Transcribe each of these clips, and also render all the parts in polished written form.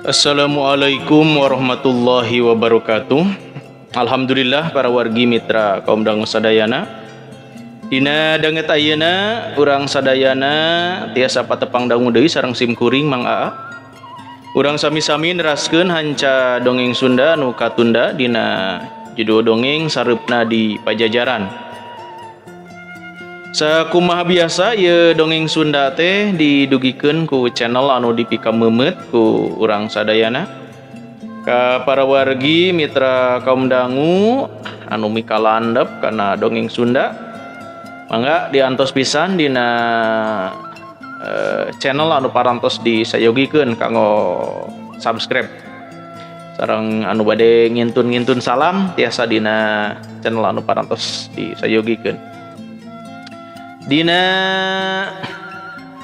Assalamualaikum warahmatullahi wabarakatuh. Alhamdulillah para wargi mitra kaum dangu sadayana. Dina danget ayeuna urang sadayana tiasa patepang dangu deui sareng sim kuring Mang Aa. Urang sami-sami neraskeun hanca dongeng Sunda nu katunda dina judul dongeng Sareupna di Pajajaran. Sakumaha biasa ieu dongeng Sunda teh didugikeun ku channel anu dipikameumeuet ku urang sadayana. Ka para wargi mitra kaum dangu anu mikalandep kana dongeng Sunda, mangga diantos pisan dina channel anu parantos disayogikeun kanggo subscribe. Sareng anu bade ngintun-ngintun salam tiasa dina channel anu parantos disayogikeun. Dina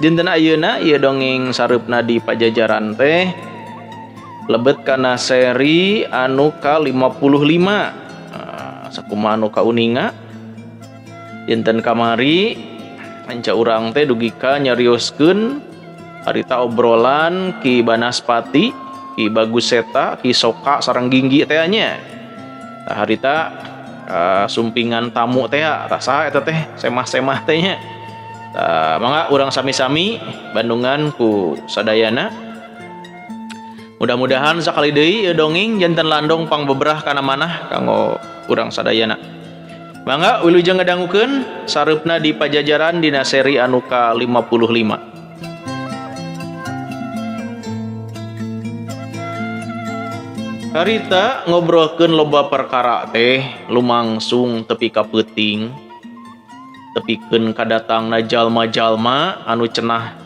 dinten ayeuna ieu dongeng Sareupna di Pajajaran teh lebet kana seri anu ka-55. Sakumaha anu kauninga dinten kamari anca urang teh dugi ka nyarioskeun harita obrolan Ki Banaspati, Ki Bagus Seta, Ki Soka sareng Ginggi teh nya. Tah harita sumpingan tamu teh tah saha eta teh semah-semah teh nya. Tah mangga urang sami-sami bandungan ku sadayana. Mudah-mudahan sakali deui ieu dongeng janten landong pangbeberah kana manah kanggo urang sadayana. Mangga wilujeng ngadangukeun Sareupna di Pajajaran dina seri anu ka-55. Harita ngobrolkeun loba perkara teh lumangsung tepi ka peuting. Tepikeun kadatangna jalma-jalma anu cenah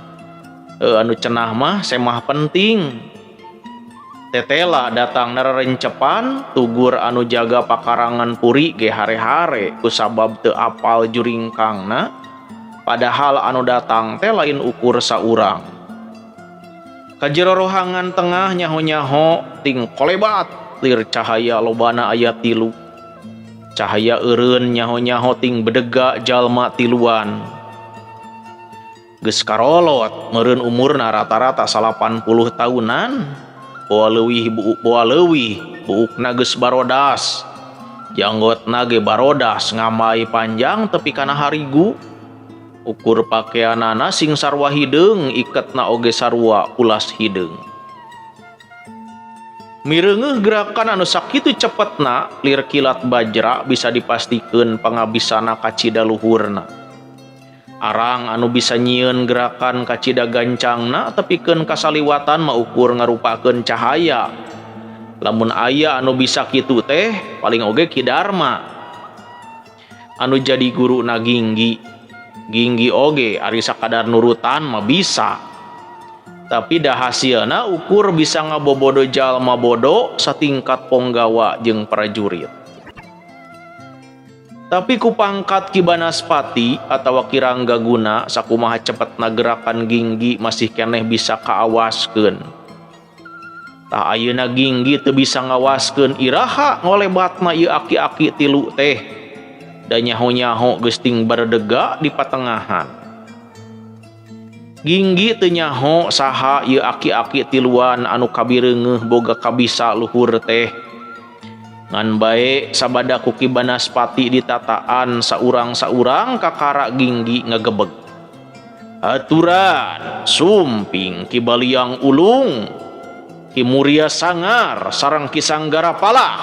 anu cenah mah semah penting. Tetela datangna rerencepan tugur anu jaga pakarangan puri ge hare-hare kusabab teu apal juringkangna, padahal anu datang teh lain ukur saurang. Kajero rohangan tengah nyaho-nyaho ting kolebat lir cahaya lobana aya tilu. Cahaya eureun nyaho-nyaho ting bedega jalma tiluan. Geus karolot meureun umurna rata-rata 80 tahunan. Boa leuwih boa leuwih buukna geus barodas. Janggotna ge barodas ngamai panjang tepi kana harigu. Ukur pakaianana sing sarua hideung, iketna oge sarua ulas hideung. Mireungeuh gerakan anu sakitu cepetna lir kilat bajra bisa dipastikeun pangabisana kacida luhurna. Arang anu bisa nyieun gerakan kacida gancangna tepikeun kasaliwatan mah ukur ngarupakeun cahaya. Lamun aya anu bisa kitu teh paling oge Ki Darma. Anu jadi guruna Ginggi. Ginggi oge ari sakadar nurutan mah bisa. Tapi dah hasilna ukur bisa ngabobodo jalma bodo satingkat ponggawa jeung prajurit. Tapi ku pangkat Ki Banaspati atawa Ki Ranggaguna sakumaha cepetna gerakan Ginggi masih keneh bisa kaawaskeun. Tah ayeuna Ginggi teu bisa ngawaskeun iraha ngolebatna ieu aki-aki tilu teh. Da nyaho-nyaho geus ting baredega di patengahan. Ginggi teu nyaho saha ieu aki-aki tiluan anu kabireungeuh boga kabisa luhur teh. Ngan bae sabada ku Ki Banaspati ditataan saurang-saurang kakara Ginggi ngagebeg. Aturan sumping Ki Baliang Ulung, Ki Muria Sangar sareng Ki Sanggara Palah.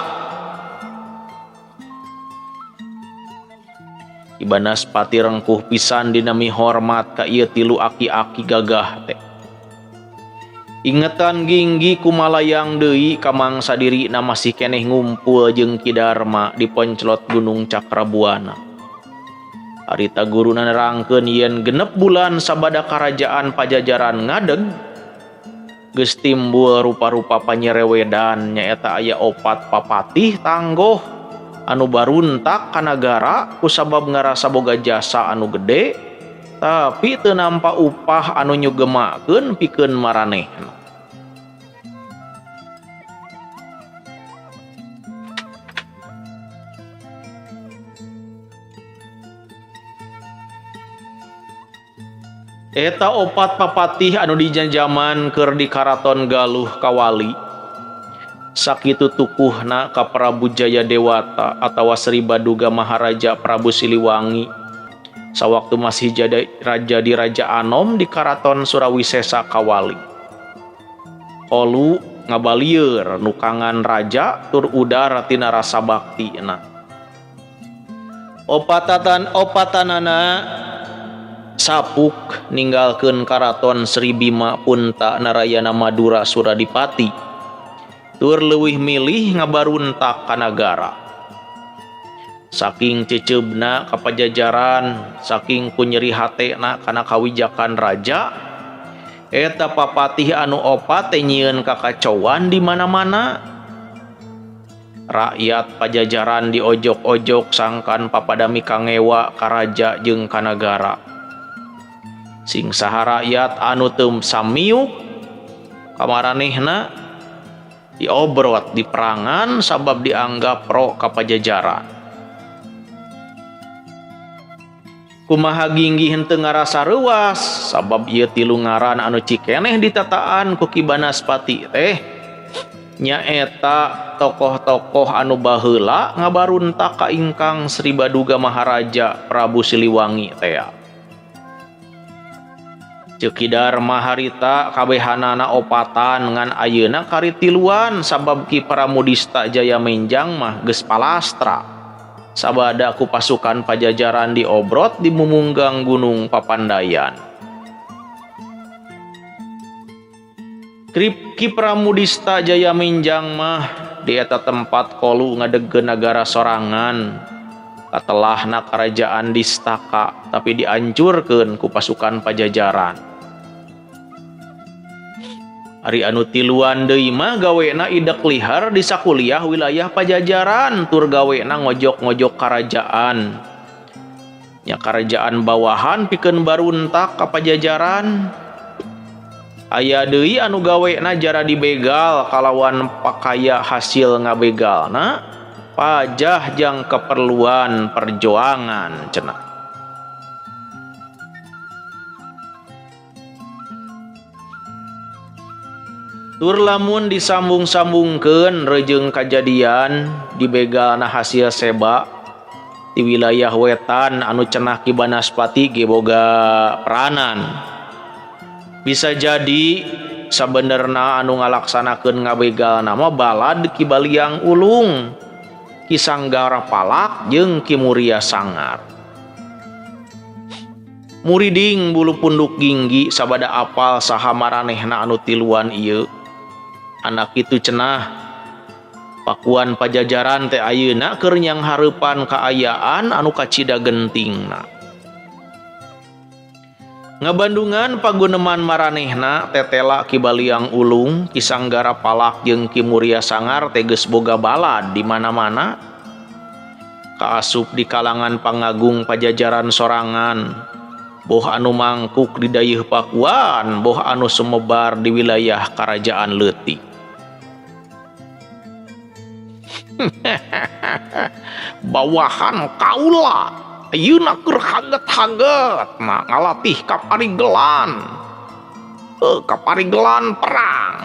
Ki Banaspati rengkuh pisan dina mihormat ka ieu tilu aki-aki gagah teh. Ingetan Ginggi kumalayang deui ka mangsa dirina masih keneh ngumpul jeung Ki Darma di ponclot Gunung Cakrabuana. Harita guruna nerangkeun yen 6 bulan sabada karajaan Pajajaran ngadeg geus timbul rupa-rupa panyerewedan nyaeta aya 4 papatih tanggoh anu baruntak ka nagara kusabab ngarasa boga jasa anu gede tapi teu nampa upah anu nyugemakeun pikeun maranehna. Eta opat papatih anu dijanjaman keur di Karaton Galuh Kawali. Sakitu tukuhna ka Prabu Jayadewata atawa Sri Baduga Maharaja Prabu Siliwangi. Sawaktu masih jadi raja di Raja Anom di Karaton Surawisesa Kawali. Kolu ngabalieur nukangan raja tur udara tina rasa baktina. Opatanana sapuk ninggalkeun Karaton Sri Bima Punta Narayana Madura Suradipati tur leuwih milih ngabaruntak ka nagara. Saking ceceubna ka pajajaran, saking ku nyeri hatena kana kawijakan raja, eta papatih anu opat teh nyieun kakacauan di mana-mana. Rakyat pajajaran diojok-ojok sangkan papadami kangewa ka raja jeung ka nagara. Sing saha rakyat anu teu samiuk kamaranehna diobrot di perangan sabab dianggap pro ka pajajaran. Kumaha ginggih henteu ngarasa reuas sabab ieu tilu ngaran anu cikeneh ditataan ku Ki Banaspati teh nyaeta tokoh-tokoh anu baheula ngabaruntak ka ingkang Sri Baduga Maharaja Prabu Siliwangi tea. Ceuk Ki Darma harita kabehanana opatan ngan ayeuna kari tiluan sabab Ki Pramudista Jaya Menjang mah geus palastra. Sabada ku pasukan pajajaran diobrot di mumunggang Gunung Papandayan. Ki Pramudista Jaya Menjang mah di eta tempat kolu ngadegkeun nagara sorangan. Katelahna karajaan Distaka tapi diancurkeun ku pasukan pajajaran. Ari anu tiluan deui mah gawena idek lihar di sakuliah wilayah pajajaran tur gawena ngojok-ngojok karajaan. Nya karajaan bawahan pikeun baruntak ka pajajaran. Aya deui anu gawena jara dibegal kalawan pakaya hasil ngabegalna pajah jang keperluan perjuangan cenah. Tur lamun disambung-sambungkeun rejeung kajadian dibegalna hasil seba di wilayah wetan anu cenah Ki Banaspati ge boga peranan. Bisa jadi sabenerna anu ngalaksanakeun ngabegalna mah balad Ki Baliang Ulung, Ki Sanggara Palak jeung Ki Muria Sangar. Muriding bulu punduk ginggi sabada apal saha maranehna anu tiluan ieu. Anak itu cenah Pakuan pajajaran teh ayeuna keur nyanghareupan kaayaan anu kacida gentingna. Ngabandungan paguneman maranehna tetela Ki Baliang Ulung, Ki Sanggara Palak jeung Ki Muria Sangar teh geus boga balad di mana-mana. Kaasup di kalangan pangagung pajajaran sorangan, boh anu mangkuk di dayeuh Pakuan, boh anu sumebar di wilayah Karajaan Leutik. Bawahan kaula ayeuna keur haget-haget nah ngalatih kaparigelan. Kaparigelan perang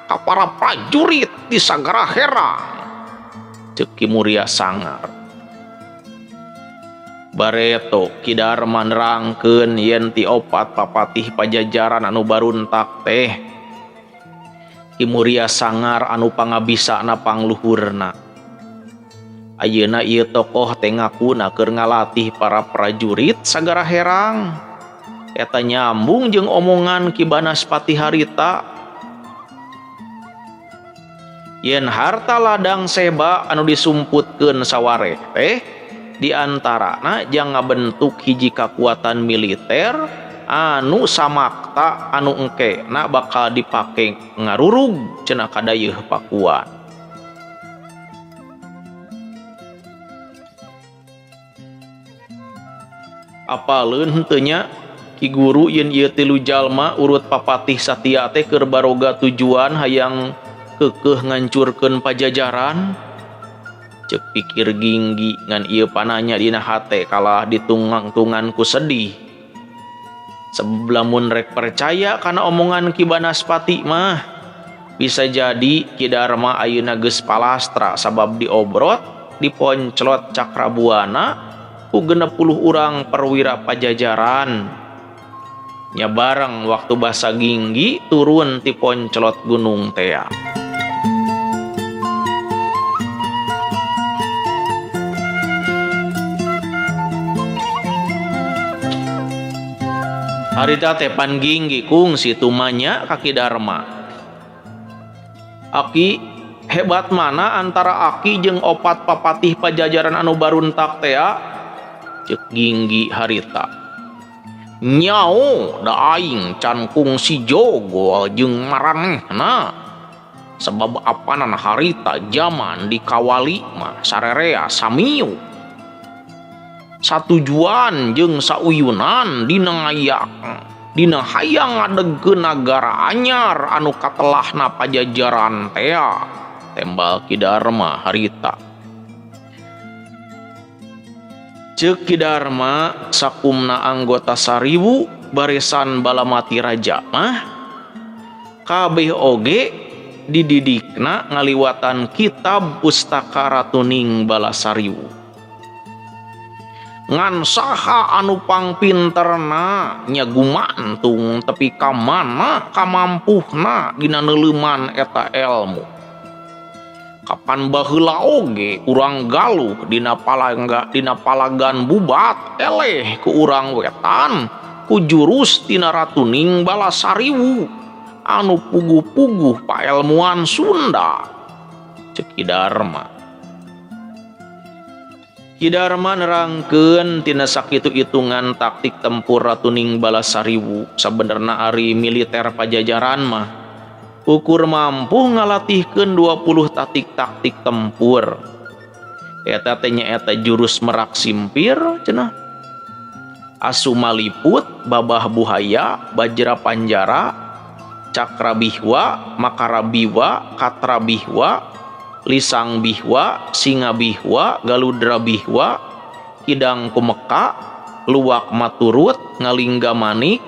ka para prajurit di Sagara Herang. Ceuk Ki Muria Sangar. Bareto Ki Darma nerangkeun yen ti opat papatih pajajaran anu baruntak teh Ki Muria Sangar anu pangabisana pangluhurna. Ayeuna ieu tokoh teh ngakuna keur ngalatih para prajurit Sagara Herang. Eta nyambung jeung omongan Ki Banaspati harita. Yen harta ladang seba anu disumputkeun sawareh teh diantarana jang ngabentuk hiji kakuatan militer anu samakta anu engkena bakal dipake ngarurug cenah ka dayeuh Pakuan. Apaleun henteu nya Ki Guru yen ieu tilu jalma urut papatih satia teh keur baroga tujuan hayang keukeuh ngancurkeun Pajajaran. Ceuk pikir Ginggi ngan ieu pananya dina hate kalah ditungangtungan ku sedih. Sebab lamun rek percaya kana omongan Ki Banaspati mah bisa jadi Ki Darma ayeuna geus palastra sabab diobrot diponclot Cakrabuana ku 60 urang perwira Pajajaran. Nya bareng waktu basa Ginggi turun ti ponclot gunung tea. Harita teh pan Ginggi kungsi tumanya ka Ki Darma. Aki hebat mana antara aki jeung opat papatih Pajajaran anu baruntak tea? Ceuk Ginggi harita. Nyao da aing can kungsi jogol jeung maranehna. Sebab apanan harita jaman dikawali mah sarerea samiu. Satujuan jeung sauyunan dina ngayak dina hayang ngadegkeun nagara anyar anu katelahna Pajajaran tea. Tembal Ki Darma harita. Ceuk Ki Darma sakumna anggota 1000 barisan Balamati Raja mah kabeh oge dididikna ngaliwatan kitab pustaka Ratuning Balasariwu. Ngan saha anu pangpinterna nya gumantung tepi ka mana kamampuhna dina neuleuman eta elmu. Kapan baheula oge urang Galuh dina palangga dina palagan bubat eleh ku urang wetan ku jurus tina Ratuning Balasariwu anu puguh-puguh paelmuan Sunda. Ceuk Ki Darma. Ki Darma nerangkeun tina sakitu hitungan taktik tempur Ratuning Balasariwu sabenerna ari militer Pajajaran mah ukur mampu ngalatihkeun 20 taktik-taktik tempur. Eta teh nyaeta jurus merak simpir cenah. Asu maliput, babah buhaya, bajra panjara, cakrabihwa, makarabiwa, katrabihwa, lisang bihwa, singa bihwa, galudra bihwa, kidang kumeka, luwak maturut, ngalingga manik,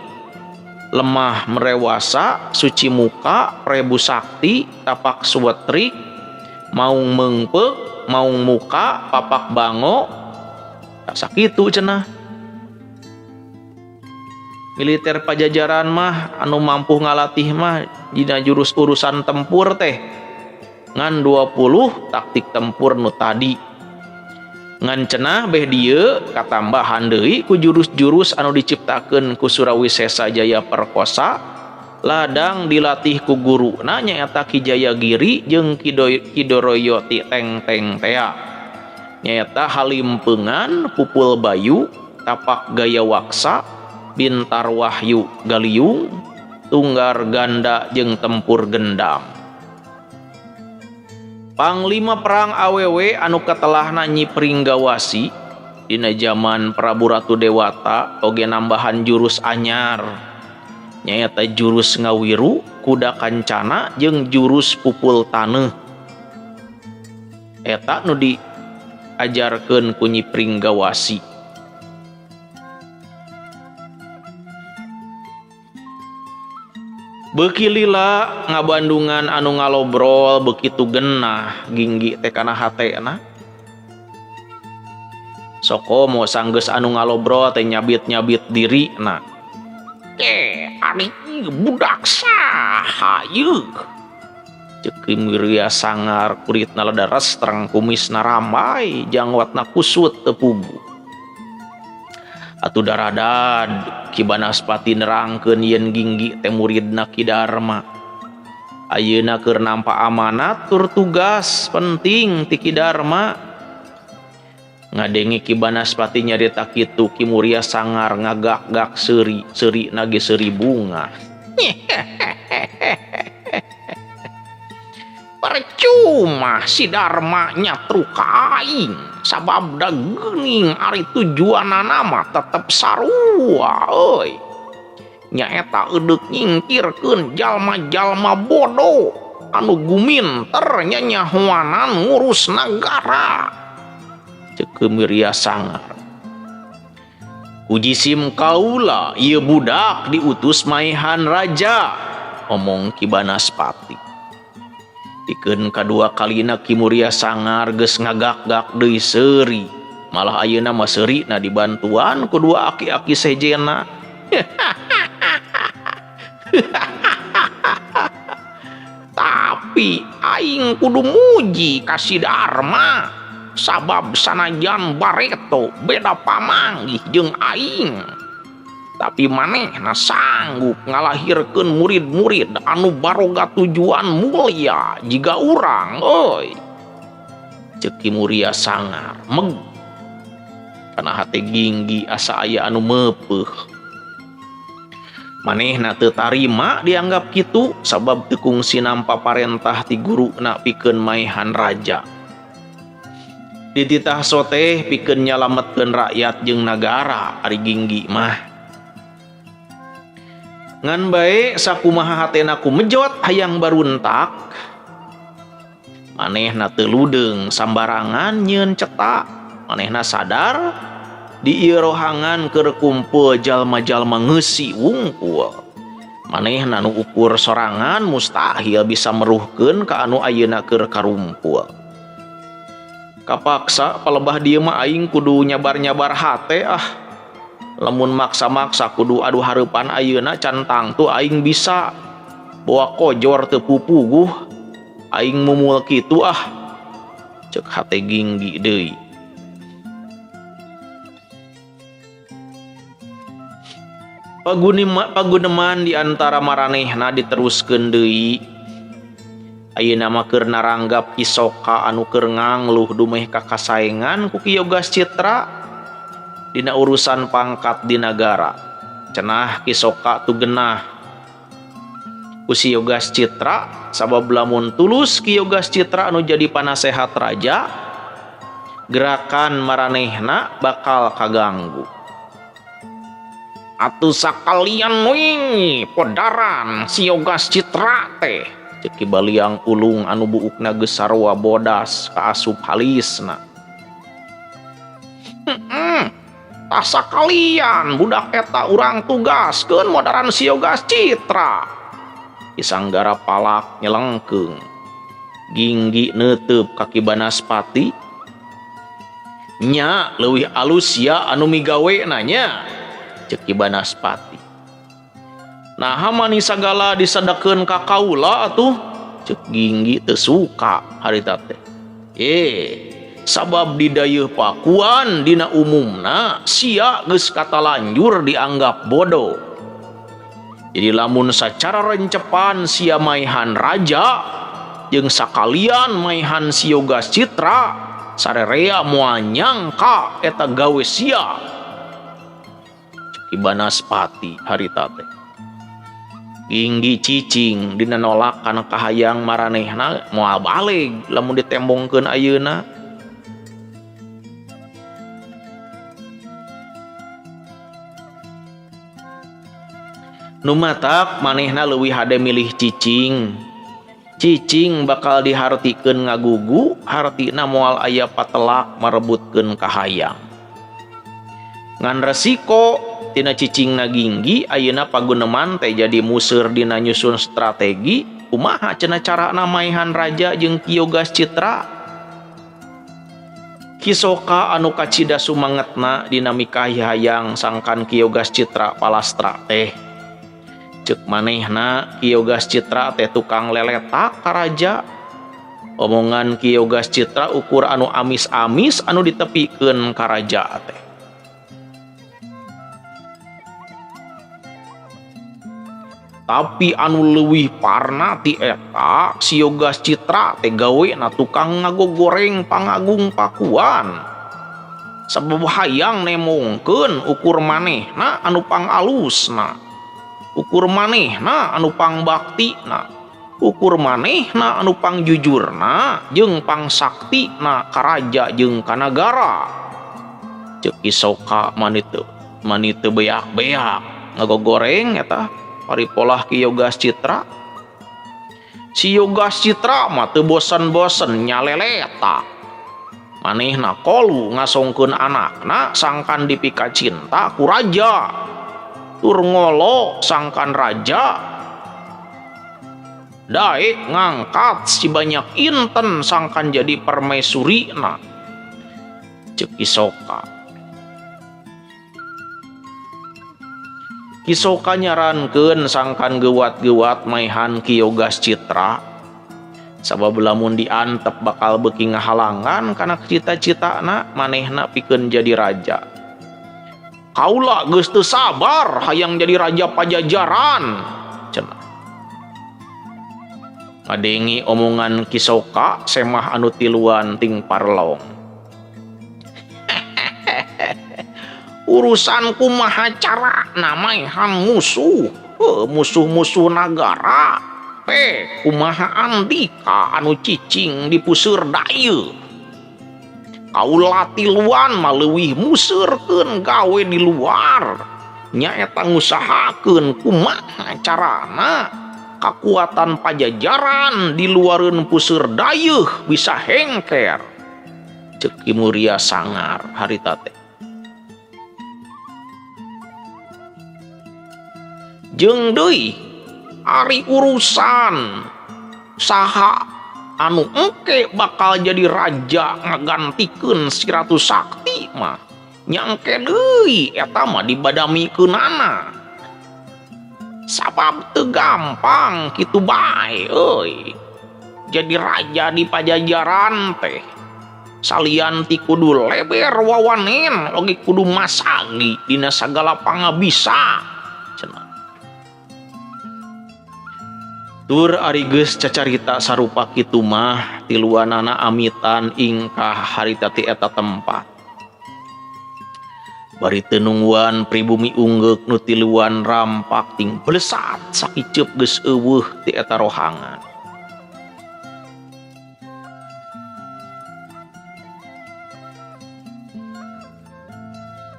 lemah merewasa, suci muka, prebu sakti, tapak suwetrik, maung mengpek, maung muka, papak bango, tak sakitu cenah. Militer Pajajaran mah anu mampu ngalatih mah dina jurus urusan tempur teh ngan 20 taktik tempur nu tadi. Ngan cenah beh dieu katambahan deui ku jurus-jurus anu diciptakeun ku Surawisesa Jaya Perkosa ladang dilatih ku guruna nyaeta Ki Jayagiri jeung Ki Doroyo ti Teng-Teng tea. Nyaeta Halimpeungan, Pupul Bayu, Tapak Gaya Waksa, Bintar Wahyu Galiung, Tunggar Ganda jeung Tempur Gendam. Panglima Perang awewe anu katelahna Nyi Pringgawasi dina jaman Prabu Ratu Dewata oge nambahan jurus anyar nyaeta jurus ngawiru, kuda kancana jeung jurus pupul taneuh. Eta nu diajarkeun ku Nyi Pringgawasi. Beuki lila ngabandungan anu ngalobrol begitu genah Ginggi teh kana hatena. Sokomo sanggeus anu ngalobrol teh nyabit-nyabit dirina. Ari budak saha ieu? Ceuk Ki Muria sangar kuritna lada restreng kumisna ramai jangwatna kusut teu puguh. Atuh daradad Ki Banaspati nerangkeun yen Ginggi teh muridna Ki Darma. Ayeuna keur nampa amanat tur tugas penting ti Ki Darma. Ngadenge Ki Banaspati nyarita kitu Ki Muria sangar ngagak-gak seuri, seuri nage seuri bunga. Percuma si Darma nyatru ka aing Sabab da geuning ari tujuanana mah tetep sarua euy. Nyaeta eudek nyingkirkeun jalma-jalma bodoh anu guminter nyanyahoanan ngurus nagara. Ceuk Ki Muria Sangar. Ku jisim kaula ieu budak diutus maehan raja, omong Ki Banaspati. Pikeun kadua kalina Ki Muria Sangar geus ngagak-gak deui seuri. Malah ayeuna mah seurina dibantuan ku dua aki-aki sejena. Tapi aing kudu muji ka si Darma. Sabab sanajan bareto beda pamanggih jeung aing. Tapi manehna sanggup ngalahirkeun murid-murid anu baroga tujuan mulia jiga urang euy. Ceuk Ki Muria Sangar meg. Kana hate Ginggi asa aya anu meupeuh. Manehna teu tarima dianggap kitu sabab teu kungsi nampa parentah ti guruna pikeun maehan raja. Dititah soteh pikeun nyalametkeun rakyat jeung nagara ari Ginggi mah. Ngan bae sakumaha hatena kumejot hayang baruntak. Manehna teu ludeung sambarangan nyieun cetak. Manehna sadar di ieu rohangan keur kumpul jalma-jalma ngeusi wungkul. Manehna nu ukur sorangan mustahil bisa meruhkeun ka anu ayeuna keur karumpul. Kapaksa palebah dieu mah aing kudu nyabar-nyabar hate ah. Lamun maksa-maksa kudu adu hareupan ayeuna can tangtu aing bisa. Boa kojor teu pupuguh aing mumul kitu ah. Ceuk hate Ginggi deui. Paguneman di antara maranehna diteruskeun deui. Ayeuna mah keur naranggap Ki Soka anu keur ngangluh dumeh ka kasaengan ku Ki Yogas Citra dina urusan pangkat di nagara. Cenah Ki Soka tu genah ku si Yogas Citra sabab lamun tulus Ki Yogas Citra anu jadi panasehat raja, gerakan maranehna bakal kaganggu. Atuh sakalian we podaran si Yogas Citra teh, ceuk Ki Baliang Ulung anu buukna geus sarua bodas kaasup halisna. Tah sakalian budak eta urang tugaskeun modaran si Yogas Citra. Ki Sanggara palak nyelengkeung. Ginggi neuteub ka Ki Banaspati. Nya leuwih alus sia anu migawe nanya, ceuk Ki Banaspati. Naha mani sagala disedekeun ka kaula atuh, ceuk Ginggi teu suka harita teh. Sabab di dayeuh Pakuan dina umumna sia geus katalanjur dianggap bodoh. Jadi lamun sacara rencepan sia maihan raja jeung sakalian maihan si Yogas Citra sarerea moal nyangka eta gawe sia. Ceuk Ki Banaspati harita teh. Ginggi cicing dina nolak kana kahayang maranehna moal baleg lamun ditembongkeun ayeuna. Nu matak manehna leuwih hade milih cicing. Cicing bakal dihartikeun ngagugu, hartina moal aya patelak marebutkeun kahayang. Ngan resiko tina cicingna Ginggi ayeuna paguneman teh jadi museur dina nyusun strategi kumaha cenah carana maehan raja jeung Ki Yogas Citra. Ki Soka anu kacida sumangetna dina mikahayang sangkan Ki Yogas Citra palastra teh. Ceuk manehna Ki Yogas Citra teh tukang leletak ka raja. Omongan Ki Yogas Citra ukur anu amis-amis anu ditepikeun ka raja teh. Tapi anu leuwih parna ti eta si Yogas Citra teh gawena tukang ngagogoreng pangagung Pakuan. Sabab hayang nemongkeun ukur manehna anu pangalusna. Ukur manehna anu pangbaktina. Ukur manehna anu pangjujurna jeung pangsaktina ka raja jeung ka nagara. Ceuk Ki Soka mani teu beak-beak ngagogoreng eta paripolah Ki Yogas Citra. Si Yogas Citra mah teu bosen-bosen nyaleleta. Manehna kolu ngasongkeun anakna sangkan dipika cinta ku raja. Tur ngolo sangkan raja daek ngangkat si banyak inten sangkan jadi permaisurina. Ceuk Ki Soka. Ki Soka nyarankeun sangkan geuwat-geuwat maehan Ki Yogas Citra. Sabab lamun diantep bakal beuki ngahalangan kana cita-citana manehna pikeun jadi raja. Kaula geus teu sabar hayang jadi raja Pajajaran cenah. Ngadengi omongan Ki Soka semah anu tiluan ting parlong. Urusan kumaha carana maehan musuh, musuh-musuh nagara. Kumaha andika anu cicing di puseur dayeuh. Kaula tiluan mah leuwih museurkeun gawe di luar. Nyaeta ngusahakeun kumaha carana kakuatan Pajajaran di luareun puseur dayeuh bisa hengker. Ceuk Ki Muria sangar harita teh. Jeung deui ari urusan saha anu engke bakal jadi raja ngagantikeun si Ratu Sakti mah nyangke deui eta mah dibadamikeunana. Sabab teu gampang kitu bae euy. Jadi raja di Pajajaran teh salian ti kudu leber wawanen oge kudu masagi dina sagala pangabisa cenah. Tur ari geus cacarita sarupa kitu mah tiluanana amitan ingkah harita ti eta tempat. Bari teu nungguan pribumi unggeuk nu tiluan rampak ting blesat sakiceup geus eueuh ti eta rohangan.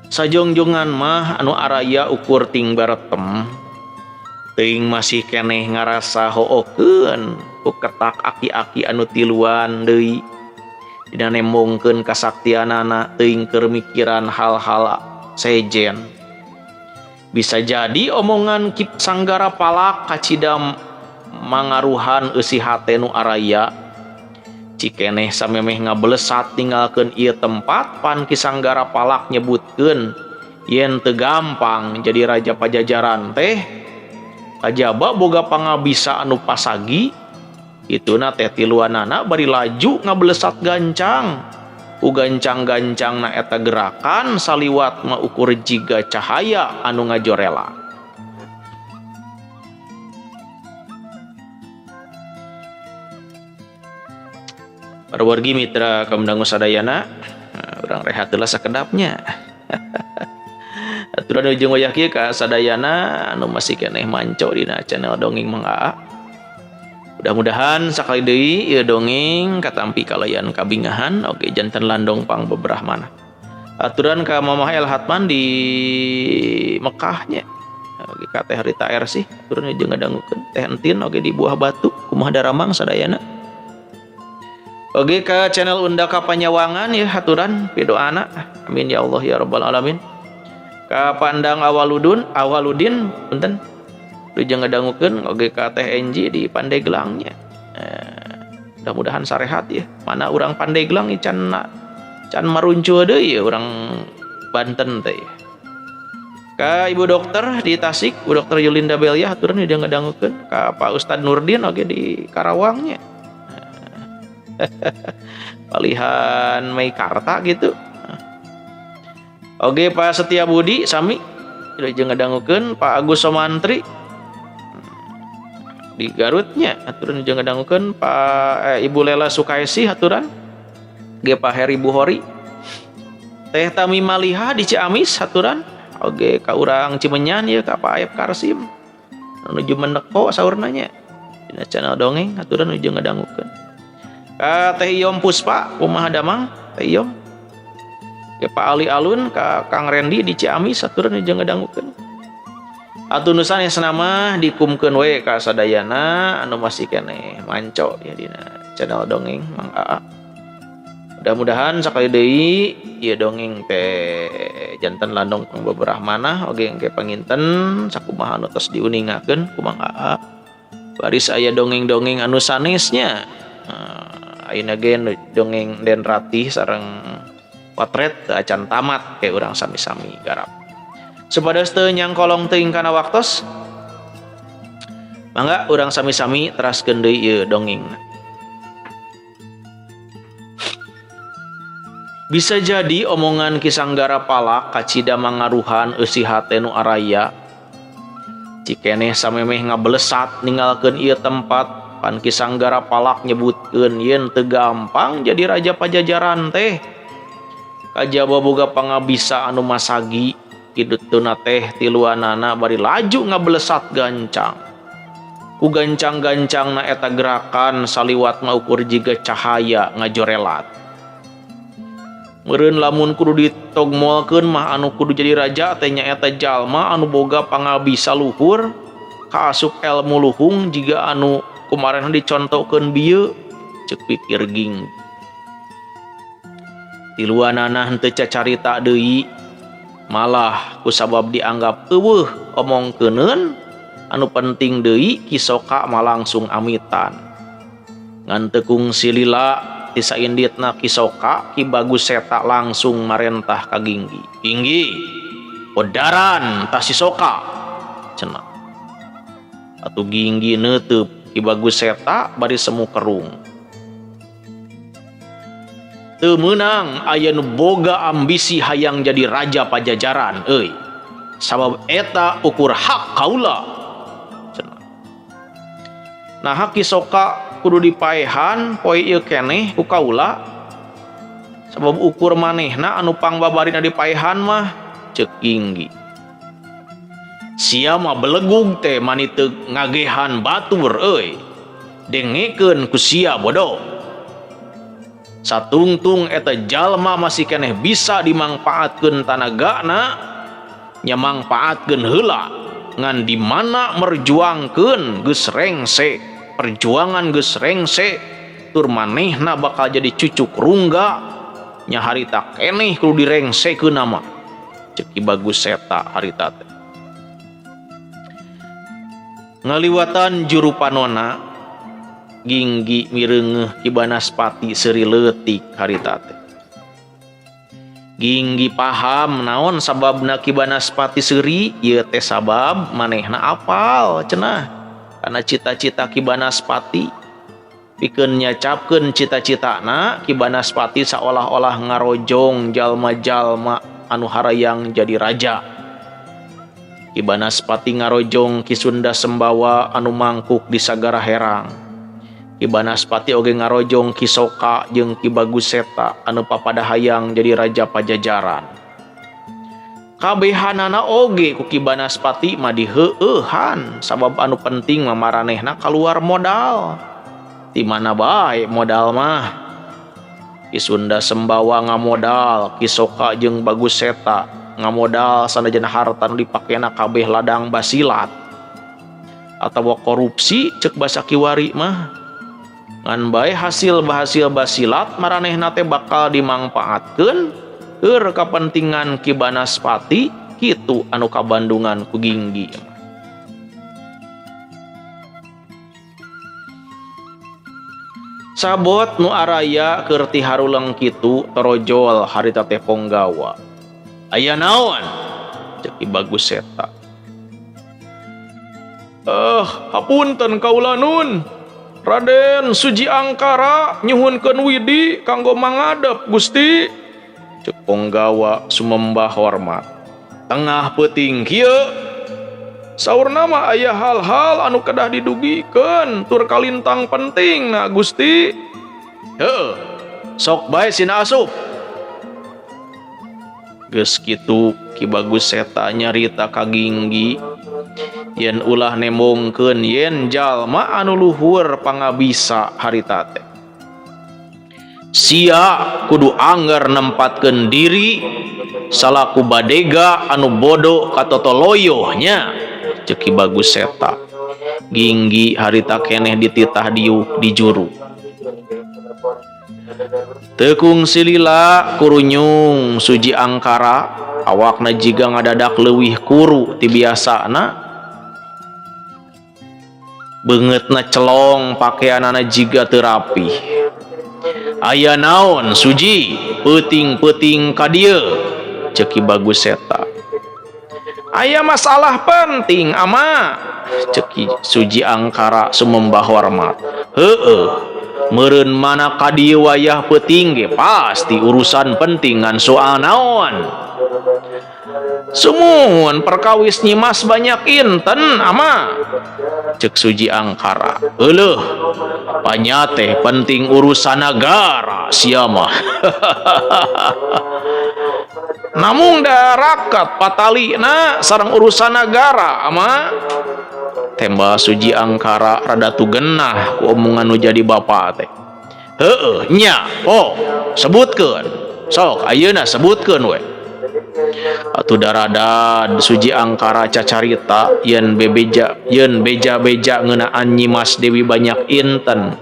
Sajongjongan mah anu araya ukur ting baretem. Teuing masih keneh ngarasa hookeun ku ketak aki-aki anu tiluan deui. Dina nembongkeun kasaktianana teuing keur mikiran hal-hal sejen. Bisa jadi omongan Ki Sanggara Palak kacida mangaruhan eusi hate nu araya. Cikeneh samemeh ngablesat ninggalkeun ieu tempat pan Ki Sanggara Palak nyebutkeun yen teu gampang jadi raja Pajajaran teh. Kajaba boga pangabisa anu pasagi ituna teh tiluanana bari laju ngablesat gancang. Ku gancang-gancangna eta gerakan saliwat mah ukur jiga cahaya anu ngajorela. Para wargi mitra kamdangu sadayana, urang rehat heula sakedapnya. Aturan ujung wayah kieu ka sadayana anu masih keneh manco dina channel Dongeng Mang Aa. Mudah-mudahan sakali deui ieu dongeng katampi kalayan kabingahan oge janten landong pang beberahmana. Aturan ka Mamah El Hatman di Mekah nya. Oge ka Teh Rita R sih, aturan jeung ngadangukeun Teh Entin oge di Buah Batu kumaha daramang sadayana. Oge ka channel Undaka Panyawangan ya aturan pidoana. Amin ya Allah ya rabbal alamin. Ka Pandang Awaludin punten lujeng ngadangukeun oge ka Teh Enji di Pandeglangnya. Mudah-mudahan sarehat ya. Mana urang Pandeglang can maruncul deui ya urang Banten teh. Ka Ibu Dokter di Tasik, Bu Dokter Yulinda Belia aturan dia ngadangukeun. Ka Pak Ustad Nurdin oge di Karawangnya. Palihan Meikarta gitu. Oke Pak Setia Budi sami jeung ngadangukeun Pak Agus Somantri di Garutnya aturan jeung ngadangukeun Pak Ibu Lela Sukaisi aturan ge Pak Heri Buhori Teh Tami Maliha di Ciamis aturan oge ka urang Cimenyan ya ka Pak Ayep Karsim menuju Meneko saurna nya. Dina channel dongeng aturan nuju ngadangukeun. Ka Teh Iyom Puspa kumaha damang Teh Iyom? Ke Pak Ali Alun ka Kang Rendi di Ciamis aturan nuju ngadangukeun. Atuh nu sanesna mah dikumkeun we ka sadayana anu masih keneh manco ya dina channel dongeng Mang Aa. Mudah-mudahan sakali deui ieu dongeng teh janten landong pangbeberah manah oge engke panginten sakumaha anu tos diuningakeun ku Mang Aa. Baris aya dongeng-dongeng anu sanesnya. Ayeuna ge dongeng Den Ratih sareng potret teu acan tamat ke urang sami-sami garap. Supados teu nyangkolong teuing kana waktos. Mangga urang sami-sami teraskeun deui ieu dongengna. Bisa jadi omongan Ki Sanggara Palak kacida mangaruhan eusi hate nu araya. Cikeneh samemeh ngabelesat ninggalkeun ieu tempat, pan Ki Sanggara Palak nyebutkeun yen teu gampang jadi raja Pajajaran teh. Kajaba boga pangabisa anu masagi, kidutuna teh tiluanana bari laju ngabelesat gancang. Ku gancang-gancangna eta gerakan saliwat maukur jiga cahaya ngajorelat. Meureun lamun kudu ditogmolkeun mah anu kudu jadi raja teh nyaeta jalma anu boga pangabisa luhur, kaasup elmu luhung jiga anu kumarenan dicontohkeun bieu, ceuk pikir Ging. Tiluanana henteu cacarita deui, malah kusabab dianggap eueuh omongkeuneun anu penting deui Ki Soka mah langsung amitan. Ngan teu kungsi lila ti sainditna Ki Soka, Ki Bagus Seta langsung marentah ka Ginggi. Ginggi, podaran tah si Soka cenah. Atuh Ginggi neuteub Ki Bagus Seta bari semu kerung. Teu meunang aya nu boga ambisi hayang jadi raja Pajajaran euy. Sabab eta ukur hak kaula cenah. Nah Ki Soka kudu dipaehan poe ieu keneh ku kaula sabab ukur manehna anu pangbabarina dipaehan mah ceuk Ginggi. Sia mah belegug teh mani teu ngagehan batur euy. Dengekeun ku sia bodoh. Satungtung eta jalma masih keneh bisa dimangpaatkeun tanagana nya mangpaatkeun heula ngan di mana merjuangkeun geus rengse, perjuangan geus rengse tur manehna bakal jadi cucuk rungga nya harita keneh kudu direngsekeun mah ceuk Ki Bagus Seta harita teh. Ngaliwatan juru panona Ginggi mireungeuh Ki Banaspati seuri leutik harita teh. Ginggi paham naon sababna Ki Banaspati seuri ieu teh sabab manehna apal cenah karena cita-cita Ki Banaspati pikeun nyacapkeun cita-citana Ki Banaspati saolah-olah ngarojong jalma-jalma anu harayang jadi raja. Ki Banaspati ngarojong Ki Sunda Sembawa anu mangkuk di Sagara Herang. Ki Banaspati oge ngarojong Ki Soka jeung Ki Bagus Seta anu papada hayang jadi raja Pajajaran. Kabehanana oge ku Ki Banaspati mah diheueuhan sabab anu penting mah maranehna kaluar modal. Di mana bae modal mah? Ki Sunda Sembawa ngamodal, Ki Soka jeung Bagus Seta ngamodal sanajan harta nu dipakena kabeh ladang basilat atawa korupsi ceuk basa kiwari mah. Ngan bae hasil bahasil basilat maranehna teh bakal dimangpaatkeun keur kapentingan Ki Banaspati kitu anu kabandungan ku Ginggi. Sabot nu araya keur ti haruleng kitu torojol harita teh ponggawa. Aya naon? Ceuk Ki Bagus Seta. Hapunten kaula nun. Raden Suji Angkara nyuhunkeun widi kanggo mangadep Gusti. Ceuk ponggawa sumembah hormat. Tengah peuting kieu saurna mah aya hal-hal anu kedah didugikeun tur kalintang penting na Gusti. Heuh, sok bae sina asup. Geus kitu Ki Bagus Seta nyarita ka Ginggi. Yen ulah nembongkeun yen jalma anu luhur pangabisa harita teh. Sia kudu angger nempatkeun diri salaku badega anu bodoh katotoloyoh nya, ceuk Ki Bagus Seta. Ginggi harita keneh dititah diuk di juru. Teu kungsi lila kurunyung Suji Angkara, awakna jiga ngadadak leuwih kuru ti biasana, beungeutna celong, pakeanana jiga teu rapih. "Aya naon, Suji, peuting-peuting ka dieu?" ceuk Ki Bagus Seta. "Aya masalah penting, Ama," ceuk Ki Suji Angkara sumembah hormat. "Heueuh, meureun mana ka dieu wayah peuting ge pasti urusan penting, ngan soal naon?" "Sumuhun, perkawis Nyimas Banyak Inten, Ama," ceuk Suji Angkara. "Euleuh, panya teh penting urusan nagara sia mah. Namung da rakat patalina sareng urusan nagara, Ama," tembal Suji Angkara rada tugenah ku omongan nu jadi bapa teh. "Heueuh nya, oh sebutkeun sok ayeuna, sebutkeun we atuh." Daradad Suji Angkara cacarita yen bebeja, yen beja-beja ngeunaan Nyimas Dewi Banyak Inten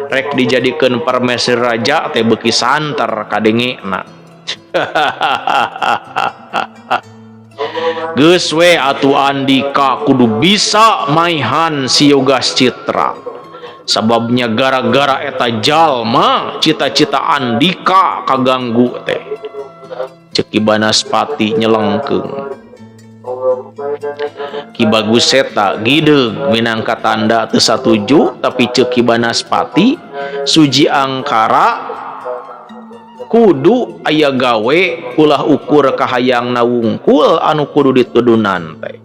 rek dijadikeun permaisuri raja teh beuki santer kadengena. "Geus we atuh, Andika kudu bisa maihan si Yogas Citra, sababnya gara-gara eta jalma cita-cita Andika kaganggu teh," ceuk Ki Banaspati nyelengkeung. Ki Bagus Seta gideug minangka tanda teu satuju, tapi ceuk Ki Banaspati Suji Angkara kudu aya gawe, ulah ukur kahayangna wungkul anu kudu ditudunan teh.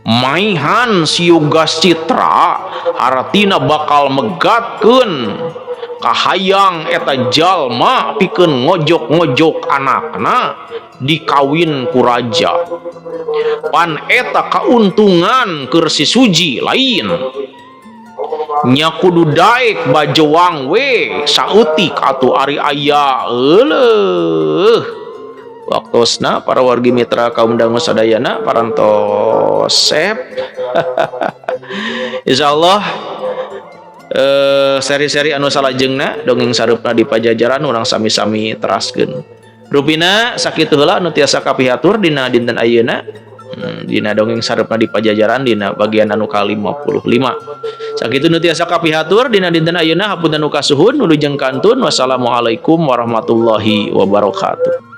Maihan si Yogas Citra hartina bakal megatkeun kahayang eta jalma pikeun ngojok-ngojok anakna dikawin ku raja. Pan eta kauntungan keur si Suji lain nya, kudu daek bajewang we saeutik atuh ari aya. Euleuh, waktosna para wargi mitra kaum dangu sadayana parantos sep. Insyaallah seri-seri anu salajengna dongeng sareupna di Pajajaran urang sami-sami teraskeun. Rupina sakitu heula anu tiasa kapihatur dina dinten ayeuna, dina dongeng sareupna di Pajajaran dina bagian anu ka-55. Sakitu nu tiasa kapihatur dina dinten ayeuna, hapunten nu kasuhun, wilujeng kantun. Wassalamualaikum warahmatullahi wabarakatuh.